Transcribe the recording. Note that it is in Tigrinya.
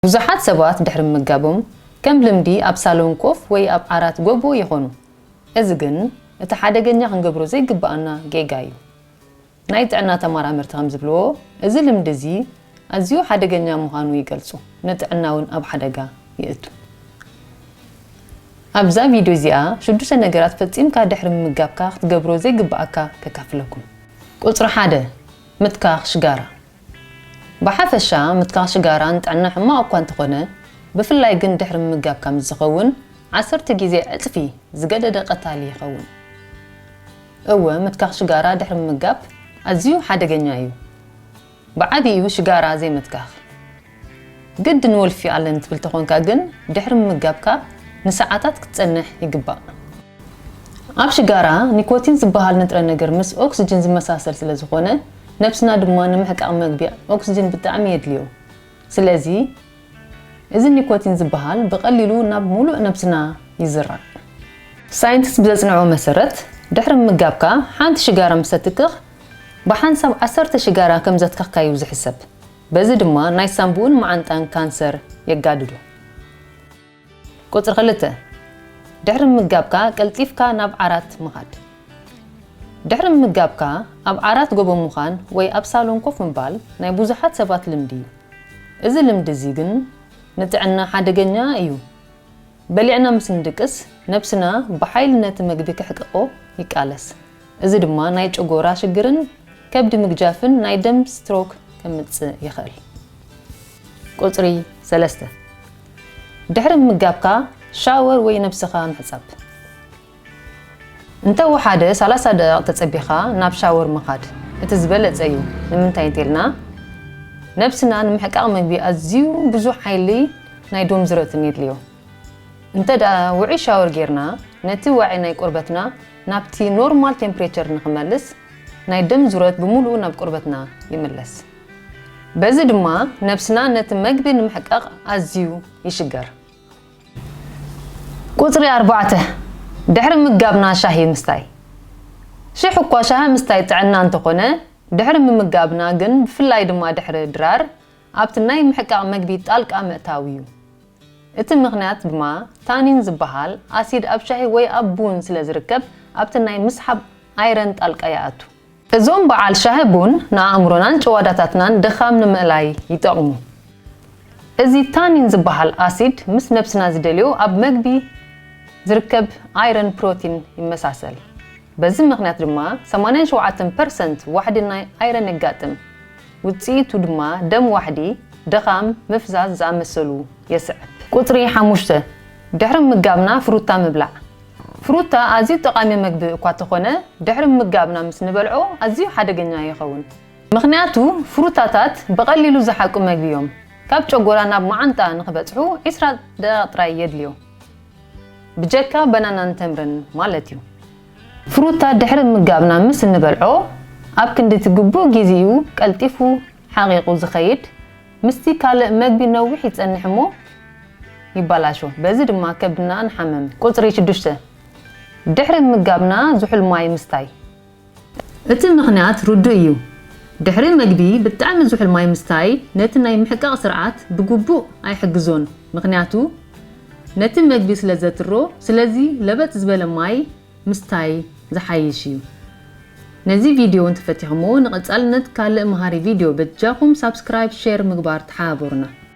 ብዙሓት ሰባት ድሕሪ ምምጋቦም ከም ልምዲ ኣብ ሳሎን ኮፍ ወይ ኣብ ዓራት ጎቦ ይኾኑ። እዚ ግን እቲ ሓደገኛ ክንገብሮ ዘይግብኣና ጌጋ እዩ። ናይ ጥዕና ተመራመርቲ ከም ዝብልዎ፣ እዚ ልምዲ እዚ ኣዝዩ ሓደገኛ ምዃኑ ይገልጹ፣ ንጥዕና እውን ኣብ ሓደጋ የእቱ። ኣብዛ ቪድዮ እዚኣ ሽዱሽተ ነገራት ፈጺምካ ድሕሪ ምምጋብካ ክትገብሮ ዘይግብኣካ ከካፍለኩም። ቁጽሪ ሓደ፣ ምትካኽ ሽጋራ። ብሓፈሻ ምትካኽ ሽጋራ ንጥዕና ሕማቕ እኳ እንተኾነ፣ ብፍላይ ግን ድሕሪ ምምጋብካ ምስ ዝኸውን ዓሰርተ ግዜ ዕጽፊ ዝገደደ ቀታሊ ይኸውን። እወ፣ ምትካኽ ሽጋራ ድሕሪ ምምጋብ ኣዝዩ ሓደገኛ እዩ። ብዓቢኡ ሽጋራ ዘይምትካኽ። ግድን ወልፊ ኣለኒ ትብል ተኾንካ ግን ድሕሪ ምምጋብካ ንሰዓታት ክትጸንሕ ይግባእ። ኣብ ሽጋራ ኒኮቲን ዝበሃል ንጥረ ነገር ምስ ኦክስጅን ዝመሳሰል ስለ ዝኾነ፣ ነብስና ድማ ንምሕቃቕ መግቢ ኦክስጅን ብጣዕሚ የድልዮ። ስለዚ እዚ ኒኮቲን ዝበሃል ብቐሊሉ ናብ ሙሉእ ነብስና ይዝራእ። ሳይንቲስት ብዘጽንዕዎ መሰረት፣ ድሕሪ ምምጋብካ ሓንቲ ሽጋራ ምስ ተትክኽ፣ ብሓንሳብ ዓሰርተ ሽጋራ ከም ዘትከኽካዩ ዝሕሰብ። በዚ ድማ ናይ ሳንቡእን መዓንጣን ካንሰር የጋድዶ። ቁጽሪ ክልተ፣ ድሕሪ ምምጋብካ ቀልጢፍካ ናብ ዓራት ምኻድ። ድሕሪ ምምጋብካ ኣብ ዓራት ጎቦ ምዃን ወይ ኣብ ሳሎን ኮፍ ምባል ናይ ብዙሓት ሰባት ልምዲ እዩ። እዚ ልምዲ እዚ ግን ንጥዕና ሓደገኛ እዩ። በሊዕና ምስ ንድቅስ፣ ነብስና ብሓይሊ ነቲ መግቢ ከሕቅቆ ይቃለስ። እዚ ድማ ናይ ጨጎራ ሽግርን ከብዲ ምግጃፍን ናይ ደም ስትሮክ ከምጽእ ይኽእል። ቁጽሪ ሰለስተ፣ ድሕሪ ምምጋብካ ሻወር ወይ ነብስኻ ምሕጻብ። እንተ ወሓደ ሰላሳ ደቂቕ ተጸቢኻ ናብ ሻወር ምኻድ እቲ ዝበለጸ እዩ። ንምንታይ እንተልና፣ ነብስና ንምሕቃቕ መግቢ ኣዝዩ ብዙሕ ሓይሊ ናይ ደም ዙረትን የድልዮ። እንተ ደኣ ውዑይ ሻወር ጌርና፣ ነቲ ዋዒ ናይ ቆርበትና ናብቲ ኖርማል ቴምፕሬቸር ንኽመልስ፣ ናይ ደም ዙረት ብምሉኡ ናብ ቆርበትና ይምለስ። በዚ ድማ ነብስና ነቲ መግቢ ንምሕቃቕ ኣዝዩ ይሽገር። ቁጽሪ ኣርባዕተ፣ ድሕሪ ምጋብና ሻሂ ምስታይ። ሽሕ እኳ ሻሂ ምስታይ ጥዕና እንተኾነ፣ ድሕሪ ምምጋብና ግን፣ ብፍላይ ድማ ድሕሪ ድራር፣ ኣብቲ ናይ ምሕቃቕ መግቢ ጣልቃ ምእታው እዩ። እቲ ምኽንያት ድማ ታኒን ዝበሃል ኣሲድ ኣብ ሻሂ ወይ ኣብ ቡን ስለ ዝርከብ፣ ኣብቲ ናይ ምስሓብ ኣይረን ጣልቃ ይኣቱ። እዞም በዓል ሻሂ ቡን ንኣእምሮናን ጭዋዳታትናን ድኻም ንምእላይ ይጠቕሙ። እዚ ታኒን ዝበሃል ኣሲድ ምስ ነብስና ዝደልዮ ኣብ መግቢ ዝርከብ ኣይረን ፕሮቲን ይመሳሰል። በዚ ምኽንያት ድማ ሰማንያን ሸውዓተን ፐርሰንት ዋሕዲ ናይ ኣይረን የጋጥም። ውጽኢቱ ድማ ደም ዋሕዲ፣ ድኻም፣ ምፍዛዝ ዝኣመሰሉ የስዕብ። ቁጽሪ ሓሙሽተ፣ ድሕሪ ምጋብና ፍሩታ ምብላዕ። ፍሩታ ኣዝዩ ጠቓሚ መግቢ እኳ ተኾነ፣ ድሕሪ ምጋብና ምስ ንበልዖ ኣዝዩ ሓደገኛ ይኸውን። ምኽንያቱ ፍሩታታት ብቐሊሉ ዝሓቁ መግቢ እዮም። ካብ ጨጎራ ናብ መዓንጣ ንኽበጽሑ ዒስራ ደቂቕ ጥራይ የድልዮ። ብጀካ በናናን ተምርን ማለት እዩ። ፍሩታ ድሕሪ ምጋብና ምስ እንበልዖ፣ ኣብ ክንዲ እቲ ግቡእ ግዜኡ ቀልጢፉ ሓቒቑ ዝኸይድ፣ ምስቲ ካልእ መግቢ ነዊሕ ይጸንሕ እሞ ይበላሾ። በዚ ድማ ከብድና ንሓመም። ቁጽሪ ሽዱሽተ፣ ድሕሪ ምጋብና ዝሑል ማይ ምስታይ። እቲ ምኽንያት ርዱእ እዩ። ድሕሪ መግቢ ብጣዕሚ ዝሑል ማይ ምስታይ ነቲ ናይ ምሕቃቕ ስርዓት ብግቡእ ኣይሕግዞን። ምኽንያቱ ነቲ መግቢ ስለ ዘትሮ፣ ስለዚ ለበጥ ዝበለ ማይ ምስታይ ዝሓይሽ እዩ። ነዚ ቪድዮ እንተፈቲኹምዎ፣ ንቐጻልነት ካልእ መሃሪ ቪድዮ በጃኹም ሳብስክራይብ፣ ሼር ምግባር ተሓባበሩና።